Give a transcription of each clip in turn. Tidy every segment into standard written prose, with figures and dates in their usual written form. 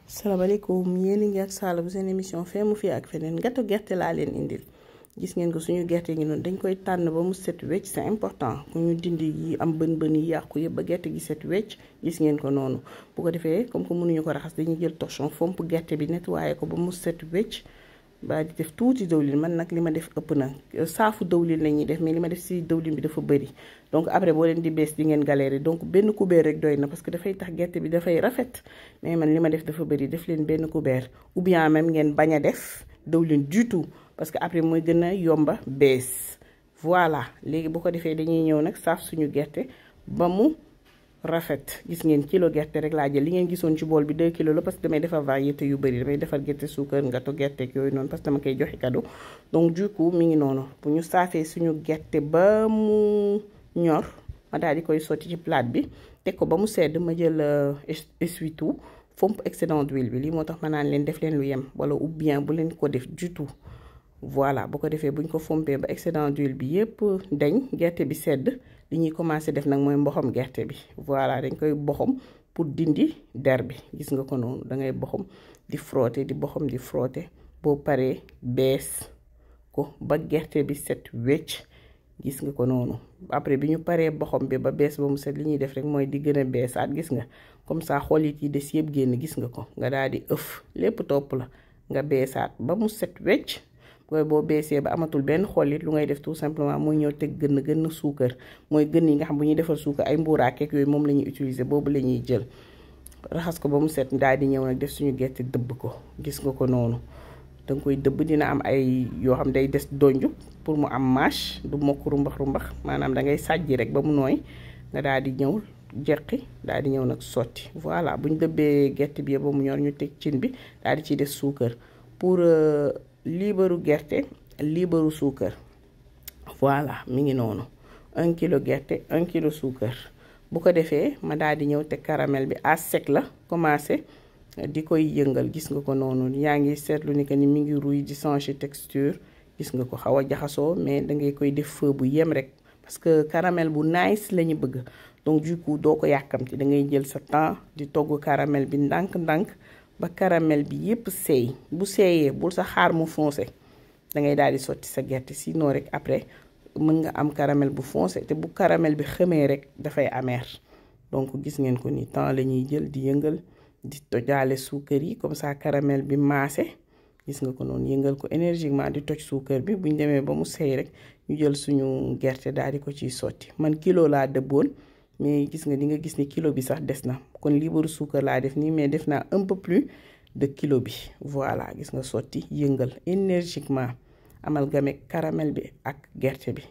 salaamaaleykum yéen a ngi ak Sala bu seen émission fee mu fii ak feneen gâteau gerte laa leen indil gis ngeen ko suñu gerte gi noonu dañ koy tànn ba mu set wecc c'est important ku ñu dindi yi am bën yi yàqu yëpp ba gerte gi set wecc gis ngeen ko noonu bu ko defee comme que mënuñu ko raxas dañuy jël torchon fomp gerte bi nettoyé ko ba mu set wecc ba di def tuuti dëwlin man nag li ma def ëpp na saafu dëwlin la ñuy def mais li ma def si dëwlin bi dafa bëri donc après boo leen di bees di ngeen galérer donc benn couvert rek doy na parce que dafay tax gerte bi dafay rafet mais man li ma def dafa bëri def leen benn couvert ou bien même ngeen bañ a def dëwlin du tout parce que après mooy gën a yomba bees voilà léegi bu ko defee dañuy ñëw nag saaf suñu gerte ba mu rafet gis ngeen kilo gerte rek laa jël li ngeen gisoon ci bool bi 2 kilos la parce que damay defar variété yu bëri damay defar gerte suukar gâteau gerte ak yooyu noonu parce que dama koy joxe cadeau donc du coup mi ngi noonu bu ñu saafee suñu gerte ba mu ñor ma daal di koy sotti ci plate bi teg ko ba mu sedd ma jël essuie-tout fomp excédent d'huile bi lii moo tax ma naan leen def leen lu yem wala ou bien bu leen ko def du tout voilà bu ko defee buñ ko fompee ba excédent d'huile bi yépp dañ gerte bi sedd li ñuy commencé def nag mooy mboxom gerte bi voilà dañ koy boxom pour dindi der bi gis nga ko noonu da ngay boxom di frotter di boxom di frotter boo paree bees ko ba gerte bi set wecc gis nga ko noonu après bi ñu paree boxom bi ba bees ba mu set li ñuy def rek mooy di gën a beesaat gis nga comme ça xoolit yi des yëpp génn gis nga ko nga daal di ëf lépp topp la nga beesaat ba mu set wecc boo beesee ba amatul benn xollit lu ngay def tout simplement mooy ñëw teg gën suukar mooy gën yi nga xam bu ñuy defar suukar ay mbuuraakeek yooyu moom la ñuy utiliser boobu la ñuy jël raxas ko ba mu set daal di ñëw nag def suñu gerte dëbb ko gis nga ko noonu danga koy dëbb dina am ay yoo xam day des donju pour mu am mâche du mokk rumbax maanaam da ngay sàjji rek ba mu nooy nga daal di ñëw jeqi daal di ñëw nag sotti voilà bu ñu dëbbee gerte bi ba mu ñor ñu teg cin bi daal di ciy def suukar pour liibaru gerte liibaru suukar voilà mi ngi noonu 1 kilo gerte 1 kilo suukar bu ko defee ma daal di ñëw te caramel bi à sec la commencé di koy yëngal gis nga ko noonu yaa ngi seetlu ni que ni mi ngi ruy di changer texture gis nga ko xaw a jaxasoo mais da ngay koy def feu bu yem rek parce que caramel bu nice la ñu bëgg donc du coup doo ko yàkkamti da ngay jël sa temps di togg caramel bi ndànk-ndànk ba caramel bi yépp seey bu seeyee bul sa xaar mu foncé da ngay daal di sotti sa gerte sinon rek après mën nga am caramel bu foncé te bu caramel bi xamee rek dafay amer donc gis ngeen ko ni temps la ñuy jël di yëngal di tojaale suukar yi comme ça caramel bi maase gis nga ko noonu yëngal ko énergiquement di toj suukar bi buñ demee ba mu seey rek ñu jël suñu gerte daal di ko ciy sotti man kilo laa dëbboon mais gis nga di nga gis ni kilo bi sax des na kon liibaru suukar laa def nii mais def naa un peu plus de kilo bi voilà gis nga sotti yëngal énergiquement amalgamé caramel bi ak gerte bi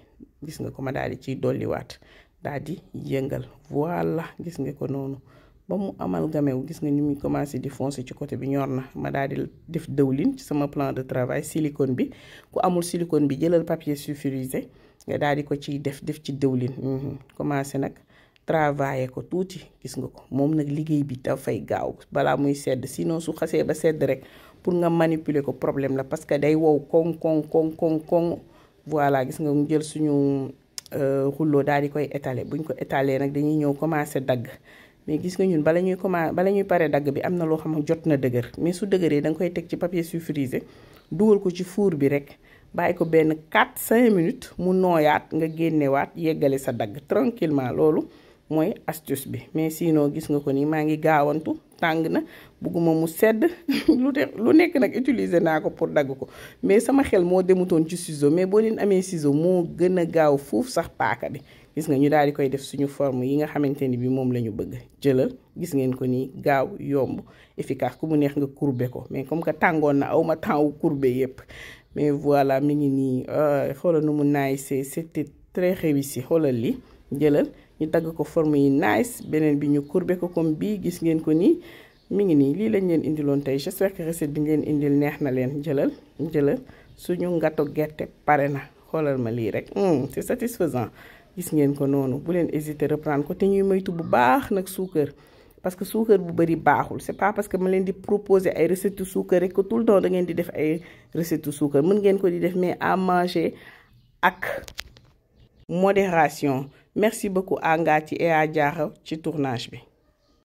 gis nga ko ma daal di ciy dolliwaat daal di yëngal voilà gis nga ko noonu ba mu amalgamé wu gis nga ni muy commencé di foncer ci côté bi ñor na ma daal di def dëwlin ci sama plan de travail silicone bi ku amul silicone bi jëlal papier sulfurisé nga daal di ko ciy def ci dëwlin commencé nag travailler ko tuuti gis nga ko moom nag liggéey bi dafay gaaw balaa muy sedd sinon su xasee ba sedd rek pour nga manipuler ko problème la parce que day wow koŋ voilà gis nga mu jël suñu rouleau daal di koy étaler buñ ko étaler nag dañuy ñëw commencer dagg mais gis nga ñun bala ñuy pare dagg bi am na loo xam jot na dëgër mais su dëgëree da nga koy teg ci papier sulfurisé dugal ko ci four bi rek bàyyi ko benn 4-5 minutes mu nooyaat nga génnewaat yeggale sa dagg tranquillement loolu mooy astuce bi mais sinon gis nga ko ni maa ngi gaawantu tàng na bugguma mu sedd lu nekk nag utiliser naa ko pour dagg ko mais sama xel moo demutoon ci ciseau mais boo leen amee ciseau moo gën a gaaw foofu sax paaka bi gis nga ñu daal di koy def suñu forme yi nga xamante ni bi moom la ñu bëgg jëlal gis ngeen ko ni gaaw yomb efficace ku mu neex nga courber ko mais comme que tàngoon na awma temps wu courber yépp mais voilà mi ngi nii xoolal nu mu nice c'était très réussi xoolal li jëlal ñu dagg ko forme yi nice beneen bi ñu courber ko comme bii gis ngeen ko nii mi ngi nii lii lañ leen indiloon tey j'espère que recette bi ñu leen indil neex na leen jëlal suñu gâteau gerte pare na xoolal ma lii rek c'est satisfaisant gis ngeen ko noonu bu leen hésiter reprendre ko te ñuy moytu bu baax nag suukar parce que suukar bu bari baaxul c'est pas parce que ma leen di proposer ay recettes suukar rek que tout le temps da ngeen di def ay recettes suukar mën ngeen ko di def mais à manger ak modération merci beaucoup à Ngati et à Diarra ci tournage bi